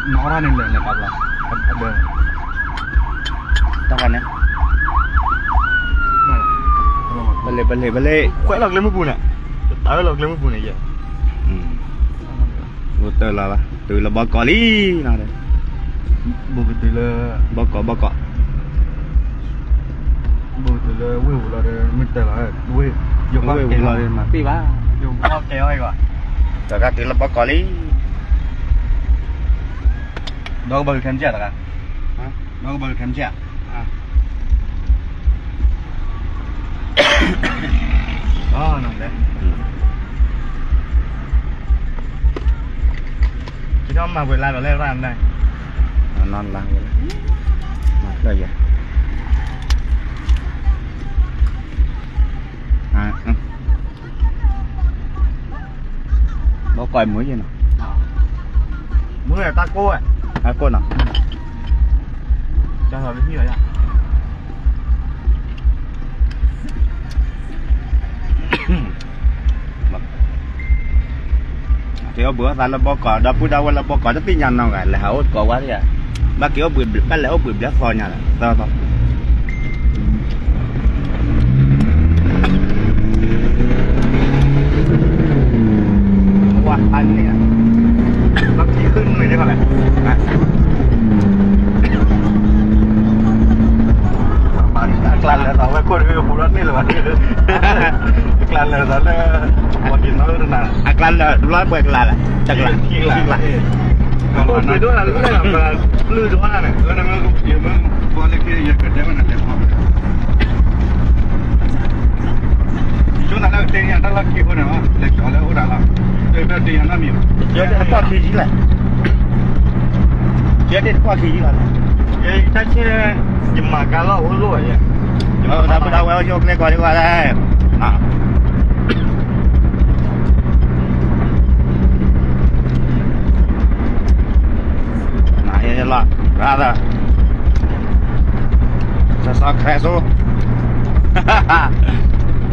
နီၢ်တၢ်န့ၣ်လဲၣ်လဲၣ်ကဘျီ, တၢ်ခါန့ၣ်, ပလဲၤ ပလဲၤ ပလဲၤ, ခွဲးလီၤကျဲမုၢ်ပူၤန့ၣ်, တၢ်ဝဲလီၤကျဲမုၢ်ပူၤန့ၣ်ယဲ, အိၣ်တၢ်လီၤဘၣ် တုၤလၢဘီကီးလံနီၤ, ဘီကီး ဘီကီး, ဘီတုၤလၢဝ့ၢ်ပူၤလီၤဒီး မ့ၢ်တၢ်လီၤ, ဝ့ၢ်ပူၤလီၤဒီး မၤပ့ၢ်ဘၣ်, ယကဘီကဲအီၤအံၤဘၣ်, တၢ်ခါတုၤလၢဘီကီးလံ ဒီးကဘၣ်ကခဲမုၢ်ကၠၢ်တဂၤ, ဒီးကဘၣ်ကခဲမုၢ်ကၠၢ်, အ, ကမၤပှဲၤလါဒီးလဲၣ်ရၣ်န့ၣ်, နီၢ်လါဝဲလၢ, မၤဖျၢၣ်ယဲ, ဘီကီးမုၢ်ယဲနီၤ, မုၢ်တၢ်ကိၢ်ဝဲ, တၢ်ကိၢ်နီၤ, တၢ်လီၤလၢဟံၣ်ဝဲယါ က့ၤအိၣ်ဘှံးအိၣ်သါလၢဘီကီး ဒီပုၢ်ဒီဝဲၢ်လၢဘီကီး တသ့ၣ်ညါနီတဂၤ လဲၤဟးအိၣ်သကိးဝဲဒၣ်, ဘၣ်က့ၤအိၣ်ဘှံး ဘၣ်လဲၤအိၣ်ဘှံးဘျဲၣ်သီညါလီၤ သီသီ ဝါဖးန့ၣ်, ဘၣ်ခံဃုနွံန့ၣ်ခီလဲၣ်, အကျါလၢာ်သးဝဲခိၣ်တဂ့ၤပူၤဒီးန့ၣ်လၢၤဘၣ်, အကျါလၢာ်သးလၢ, အကျါလၢာ်တဘျီပှဲၤကျါလဲၣ်, တကျါ, ခံကျါ, ပှဲၤဒိၣ်လၢလဲၣ်, ပျုၢ်ဒိၣ်န့ၣ်, ယဆိကမိၣ်လၢကတဲညါတၢ်လီၢ်ခံအဃိန့ၣ်, လဲၤကၠီၤလၢအိၣ်တၢ်လီၢ်, တဘၣ်တဲညါနီတမံၤဘၣ်, ယဲတကွၢ်ခံဆံလဲၣ်, ယဲတကွၢ်ခံဆံလီၤ, ယတၢ်ဆဲ, ယမၤကါလီၢ်အိၣ်လိၣ်, ယမၤကါလီၢ်ဝဲအိၣ်ယိၣ်ကျဲကီးဒံးဘၣ်လဲၣ်, နလီၤ, brother, စီၤစီၤခရံာ်စိ,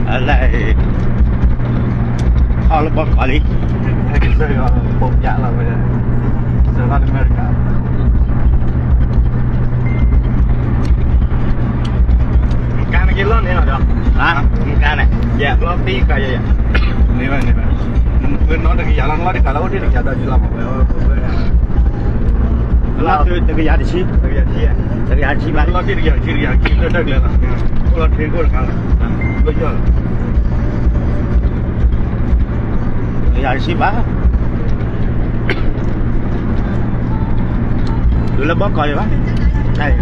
အလဲၣ်, ထီၣ်လၢဘီကီးလံ, ပိာ်ပျၢ်လီၤဝဲ, စၢၤလီၤလၢအမဲရကၤ ကါန့ၣ်က့ၤလီၢ်န့ၣ်လီၤဒီး, ကါန့ၣ်, ယဲၢ်ဘျီသံကါယဲၢ်ယဲၢ်, န့ၣ်ဘၣ်န့ၣ်ဘၣ်, ဝဲနီတကယၤလီၤ နီတကယၤလီၤ အိၣ်တ့ၢ်တကယၤဒီးယလီၤမးဝဲ, လီၤတကယၤတဆံ, တကယၤတဆံ, တကယၤတဆံဘၣ်, လီၤတ့ၢ်တကယၤတဆံတကယၤတဆံလၢတၢ်ကျဲလီၤ, အိၣ်လီၤထံကိၣ်တခါလီၤ, လီၤယီၢ်လီၤ, တကယၤတဆံဘၣ် တုၤလၢဘီကီးယဘၣ်, နီၢ်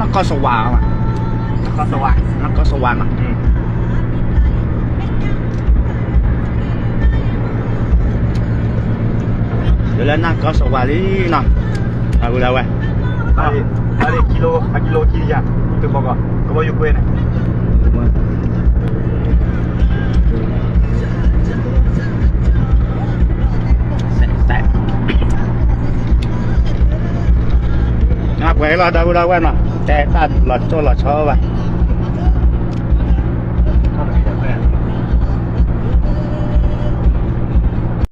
ကီၢ်စဝး, နီၢ်ကီၢ်စဝးနီၤ, တုၤလၢနီၢ်ကီၢ်စဝးလံနီၤ, အဝဲဒၣ်ဝဲ, အကံလိခံကယၤ, တုၤဘီကီး, ကဘီယူၤကွဲန့ၣ် နပှဲၤလီၤဒီပုၢ်ဒီဝဲၢ်နီၤ, တဲတၢ်လီၤကၠိလီၤဆီဘၣ်,